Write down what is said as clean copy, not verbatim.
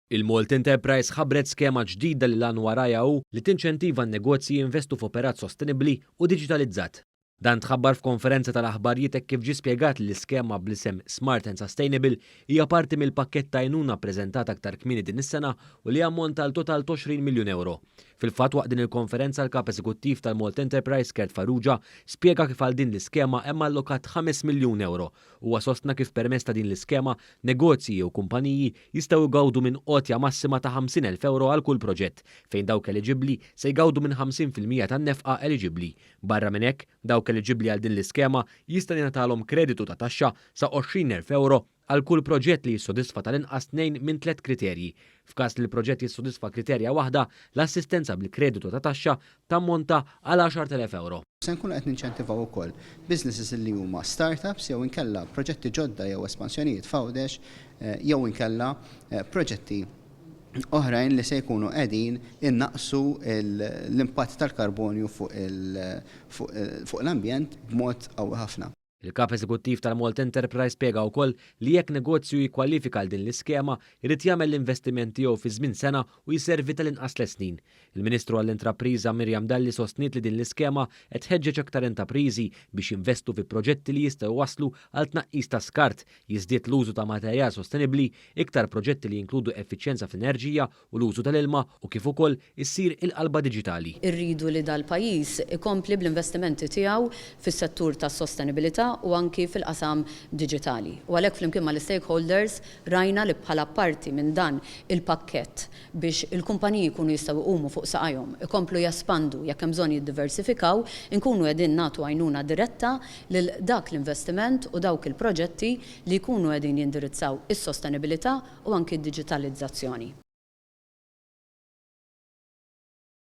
Il-Malta Enterprise ħabbret skema ġdida li l-għan warajha hu li tinċentiva n-negozji jinvestu f'operat sostenibbli u diġitalizzat. Dan tħabbar f'konferenza tal-aħbarijiet hekk kif ġie spjegat li l-iskema bl-isem Smart and Sustainable hija parti mill-pakkett ta' għajnuna ppreżentat aktar kmieni din is-sena u li jammonta għal total ta' 20 miljun ewro. Fil-fatt, waqt din il-konferenza l-Kap Eżekuttiv tal-Malta Enterprise Kurt Farrugia spjega kif għal din l-iskema hemm allokat 5 miljun ewro. Huwa sostna kif permezz ta' din l-iskema negozji jew kumpaniji jistgħu jgawdu minn għotja massima ta' 50,000 ewro għal kull proġett, fejn dawk eliġibbli se jgawdu minn 50% tan-nefqa eliġibbli. Barra minn hekk, dawk eliġibbli għal din l-iskema jista' jingħatalhom kreditu ta' taxxa sa 20,000 ewro għal kull proġett li jissodisfa tal-inqas tnejn minn tliet kriterji. F'każ li l-proġett jissodisfa kriterja waħda, l-assistenza bil-kreditu ta' taxxa tammonta għal 10,000 ewro. Se nkunu qed ninċentivaw ukoll businesses li huma startups jew inkella proġetti ġodda jew espansjonijiet f'Għawdex jew inkella proġetti oħrajn li se jkunu qegħdin innaqsu l-impatt tal-karbonju fuq l-ambjent b'mod qawwi ħafna. Il-Kap Eżekuttiv tal-Malta Enterprise spjega wkoll li jekk negozju jikkwalifika għal din l-iskema, irid jagħmel l-investiment tiegħu fi żmien sena u jservi tal-inqas tliet snin. Il-Ministru għall-Intrapriża Miriam Dalli sostniet li din l-iskema qed tħeġġeġ aktar intrapriżi biex jinvestu fi proġetti li jistgħu waslu għal tnaqqis ta' skart, jiżdied l-użu ta' materjal sostenibbli, iktar proġetti li jinkludu effiċjenza fl-enerġija u l-użu tal-ilma u kif ukoll issir il-qalba diġitali. Irridu li dal-pajjiż ikompli bl-investimenti tiegħu fis-settur tas-sostenibilità u anki fil-qasam diġitali. U għalhekk flimkien mal-stakeholders rajna li bħala parti minn dan il-pakkett biex il-kumpaniji jkunu jistgħu jqumu fuq saqajhom, ikomplu jespandu jekk hemm bżonn jiddiversifikaw, inkunu qegħdin nagħtu għajnuna diretta lil dak l-investiment u dawk il-proġetti li jkunu qegħdin jindirizzaw is-sostenibilità u anki d-diġitalizzazzjoni.